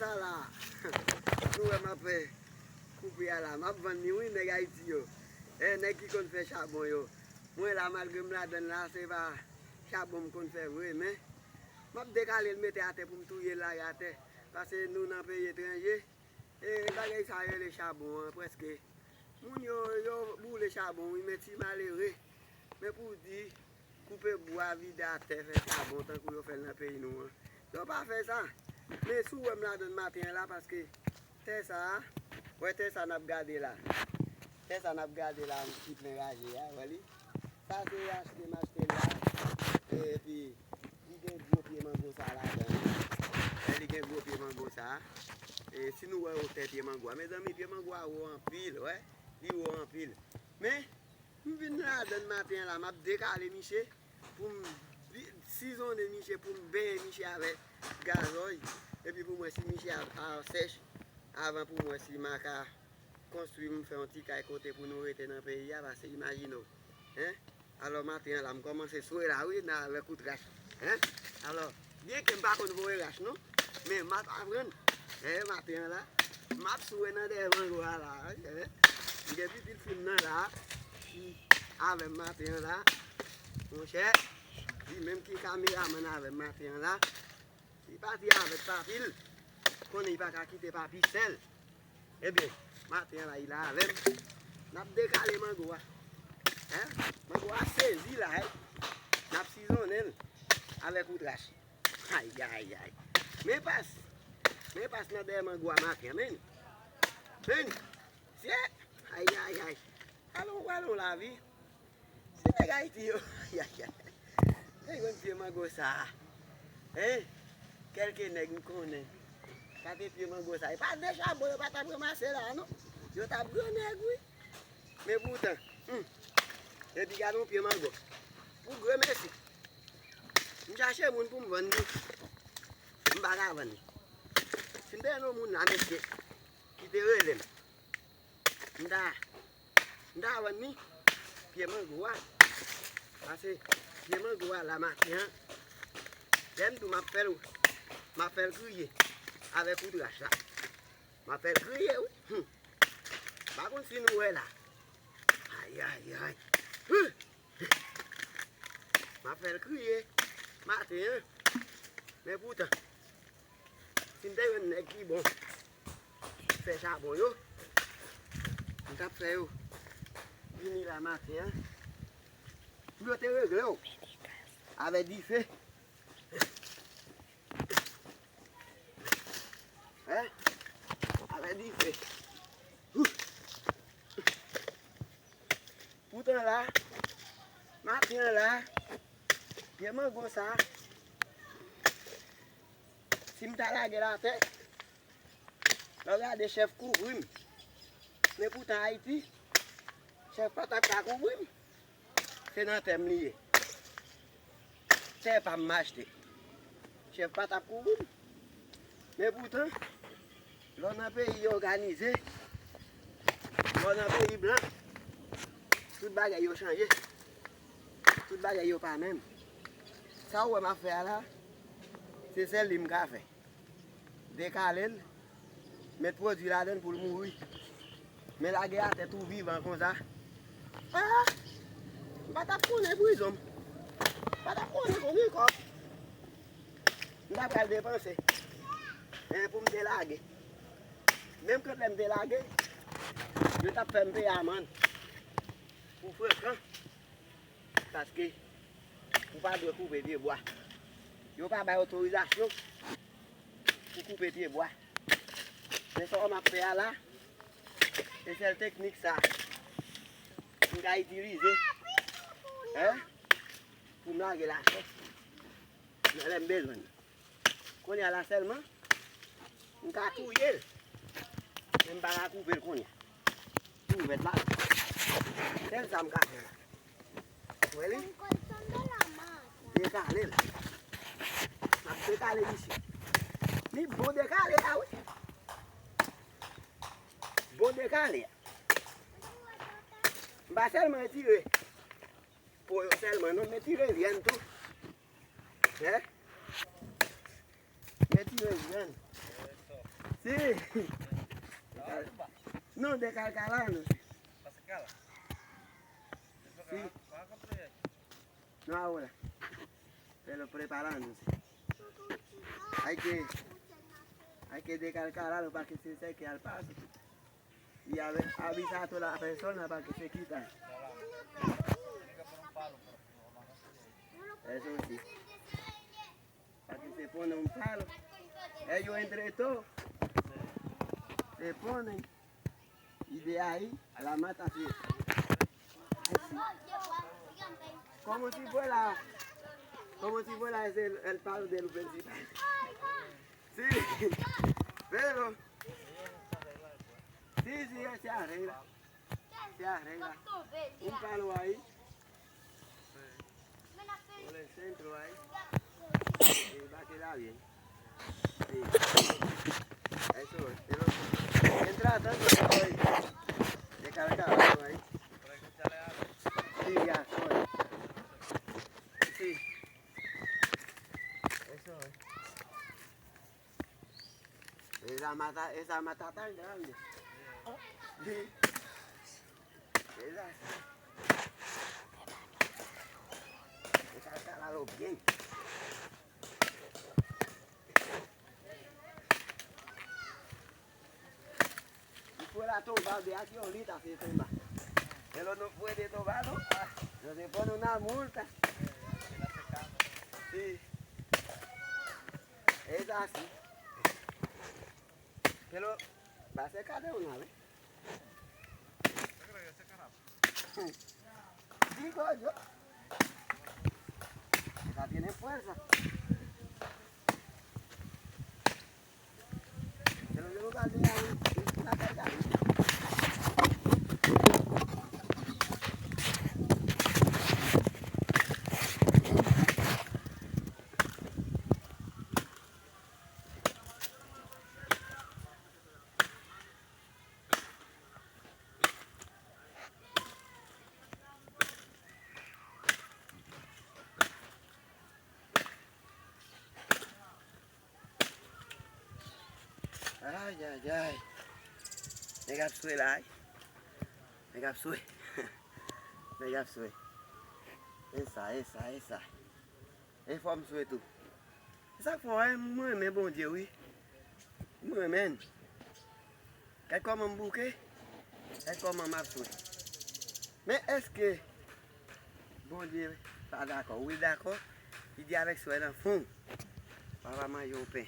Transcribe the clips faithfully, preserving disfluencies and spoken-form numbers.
Sa la, nou wè m ap fè koupe a la. M ap vann li wi, nèg Ayiti yo. E, nèg ki konn fè chabon yo. Mwen la, malgre m ladann la, se pa chabon m konn fè vre, men m ap dekale l mete atè pou m touye l lage atè. Paske nou nan peyi etranje, e bagay sa yo rele chabon an, prèske moun yo, yo boule chabon wi, men ti malere, men pou di, koupe bwa, vide atè, fè chabon tankou yo fè l nan peyi nou an. Yo pa fè sa. Men si w wè m ladann maten an la, paske tè sa a, wè tè sa n ap gade la. Tè sa n ap gade la, ki plen raje a, wè li. Sa se achte m achte l la. Epi, li gen gwo pye mango sa ladan li. Wè, li gen gwo pye mango sa. E si nou wè wotè pye mango a, mezanmi, pye mango a wo anpil, wè. Li wo anpil. Men, m vin ladann maten an la, m ap dekale miche pou m bi-, sizonnen miche, pou m benyen miche avèk gazòy. Epi pou m wè si miche a, a sèch, avan pou m wè si m a ka konstwi, m fè yon ti kay kote pou nou rete nan peyi a, paske imajine w, en. Alò, maten an la, m kòmanse swe la, wi, nan, avèk kout rach, en. Alò, byenke m pa konn voye rach, non, men m ap aprann, en, maten an la, m ap swe nan dèyè mango a la, en. M gen pitit fi m nan la, ki avè m maten an la, monchè, li menm ki kameramann avè m maten an la. Li pati avèk papi l, konnen li pa ka kite papi sèl. Ebyen, maten an la, li la avè m. N ap dekale mango a. En? Mango a sezi la, en. N ap sizonnen l avèk wout rach. Ayayay. Men pas. Men pas nan dèyè mango a maten an, men. Men. Sye. Ayayay. Alon, alon lavi. Se nèg Ayiti yo. Ayayay. Nèg konn pye mango sa a. Hein? Kèlke nèg m konnen ka te pye mango sa a. E pa de chabon yo pa t ap ranmase la, non. Yo t ap gran nèg, wi. Men poutan, hmm, epi gade yon pye mango. Pou granmesi. M chache moun pou m vann li. M pa ka vann li. Si m te jwenn yon moun la, mesye, ki te rele m. M ta, m ta vann li pye mango a. Pase pye mango a la maten an. Lè m di w m ap fè l, m ap fè l griye avèk wout rach la. M ap fè l griye, wi. Hmm. M pa konn si nou wè la. Ayayay. Hmm. M ap fè l griye maten an. Men poutan, si m te jwenn nèg ki bon fè chabon yo, m t ap fè yo vini la maten an. Pou yo te regle w avè dife. Hein? Avè dife. Poutan la, maten an la, pye mango sa, si m ta lage l atè, lè w gade chèf kouvri m. Men poutan Ayiti, chèf pa t ap ka kouvri m. Se nan tè m li ye. Tè pa m m achte. Chèf pa t ap kouvri m. Men poutan, lè w nan peyi òganize, lè w nan peyi blan, tout bagay yo chanje. Tout bagay yo pa menm. Sa w wè m ap fè a la, se sèl li m ka fè. Dekale l, met pwodui ladan l pou l mouri. Men lage atè tou vivan konsa. Ah! M pa t ap konnen prizon m. M pa t ap konnen konbyen kòb m ta pral depanse, en, pou m te lage. Menm kan lè m te lage, yo t ap fè m peye amann pou frekan. Paske ou pa dwe koupe pye bwa. Yo pa bay otorizasyon pou koupe pye bwa. Men sa w ap fè a la, se sèl teknik sa m ka itilize, en, pou m lage lachè nan lè m bezwen l. Kounye a la sèlman, m ka touye l. Men m pa ka koupe l kounye a. Tou vèt la. Sèl sa m ka fè la. Wè li? Dekale l. M ap dekale misye. Li bon dekale a, wi. Bon dekale a. M pa sèlman retire po yo sèlman, non, m retire vyann tou. Hein? Retire vyann. Si. Non, de kalkala, non. Si. No, ahora. Pero preparándose. Hay que, hay que descargarlo para que se seque al paso. Y ave-, avisar a toda la persona para que se quitan. Eso sí. Para que se pongan un palo. Ellos entre todos se ponen y de ahí la mata se, como si fuera, como si fuera ese el, el palo del principal. Sí, pero, sí, sí, se arregla. Se arregla. Un palo ahí. Por el centro ahí. Y va a quedar bien. Sí. Eso es. Pero mientras tanto, yo voy descargando ahí. Sí, ya, soy. Sí. Eso es. Esa mata, esa mata tan grande. Sí. Esa, esa está la lo bien. Y fuera tomba de aquí ahorita se tumba. Pero no puede tombar, ¿no? No se pone una multa. Sí. Es así. Pero va a ser cada una vez. Digo yo. Esa tiene fuerza. Pero yo no la tenía ahí, una carga ahí. Ay, ay, ay. Nèg ap swe la, wi. Nèg ap swe. Nèg ap swe. E sa, e sa, e sa. E fò m swe tou. Se sa k fè w wè m renmen Bondye, wi. M renmen l. Gad kòman m bouke. Gad kòman m ap swe. Men èske Bondye pa dakò? Wi, l dakò. Li di avèk swè nan fon, w a va manje yon pen.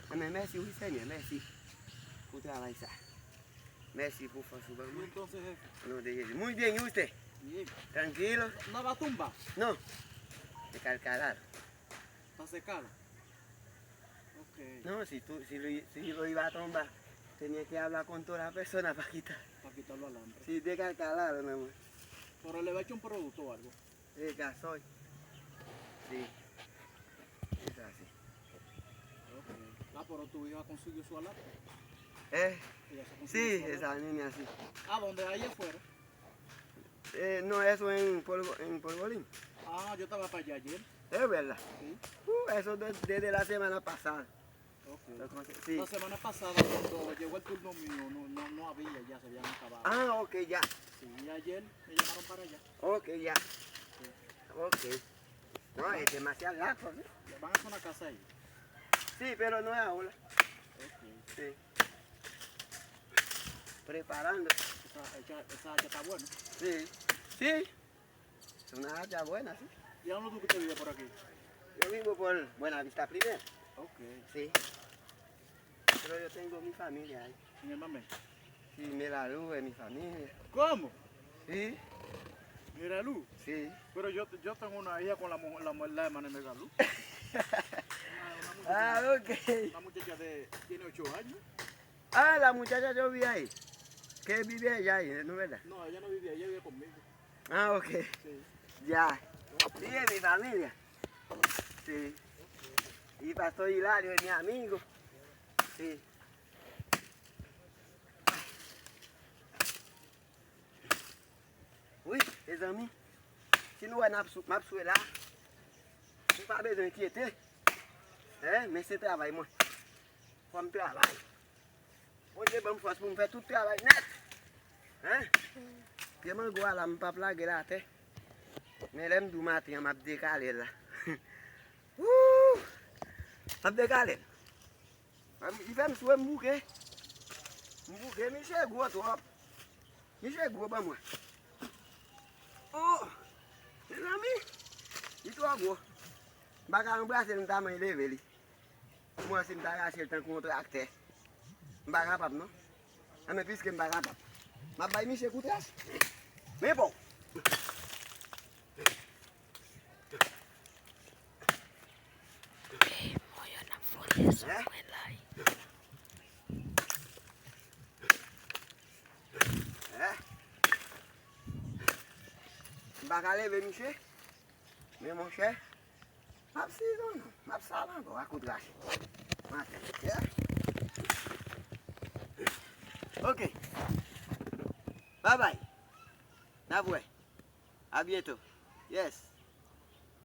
Enben, mèsi, wi, Senyè, mèsi pou travay sa. Mèsi pou fòs ou ban mwen. Entonces, jefe. O nome de Jesus. Muy bien, ¿y usted? Bien. Tranquilo? No va a tumbar. No. De calcalar. Está secado. Ok. No, si tú, si lo, si lo iba a tumbar, tenía que hablar con toda la persona para quitar. Para quitar los alambres. Sí, de calcalar, nada más. Pero le va a echar un producto o algo. De gasoil. Sí. Es así. Ok. Ah, pero tu hija consiguió su alambre. Eh, ella se consiguió sí, su alambre. Esa niña sí. ¿A dónde? Allá afuera. Eh, no, eso en Polvo-, en Polvorín. Ah, yo estaba para allá ayer. Es verdad. Sí. Uh, eso de-, desde la semana pasada. Ok. Entonces, sí. La semana pasada, cuando llegó el turno mío, no, no, no había, ya se habían acabado. Ah, ok, ya. Sí, y ayer me llamaron para allá. Ok, ya. Sí. Ok. No, es demasiado largo, ¿no? Le van a hacer una casa ahí. Sí, pero no es ahora. Ok. Sí. Preparando. Esa, esa, esa hacha está buena. Sí. Sí. Es una hacha buena, sí. ¿Y a dónde tú te vives por aquí? Yo vivo por Buena Vista Primero. Ok. Sí. Pero yo tengo mi familia ahí. ¿En el Mamey? Sí, Melalu es mi familia. ¿Cómo? Sí. Melalu. Sí. Pero yo, yo tengo una hija con la, mu- la, mu- la hermana de Melalu. Una, una muchacha, ah, ok. Una muchacha de, tiene ocho años. Ah, la muchacha yo vi ahí. Que vive allá ahí, ¿no es verdad? No, ella no vive ahí, ella vive conmigo. Ah, ok. Sí. Ya. Sí, es mi familia. Sí. Y Pastor Hilario es mi amigo. Sí. Wi, mezanmi, si nou wè n ap sou, m ap swe la, nou pa bezwen enkyete. Hein, men se travay mwen. Fò m travay. Ban m fòs pou m fè tout travay nèt. Hein? Pye mango a la, m p ap lage l atè. Men lè m di w maten an, m ap dekale l la. Wouuup! M ap dekale l. Li fè m swe, m bouke. M bouke, misye gwo twòp. Misye gwo ban mwen. Oh! Mezanmi, li twò gwo. M pa ka anbrase l, m ta manyen leve li. Mwen, si m ta rache l tankou yon traktè, m pa kapab, non. Anben, piske m pa kapab, m ap bay misye kout rach. Men bon. Ey, mwen yo n ap vole sou mwen la. Eh? M pa ka leve misye. Men monchè, m ap sizon nou. M ap sal ankò ak kout rach. Maten, yeah. Ok. Bye bye. N ap wè. A byento. Yes.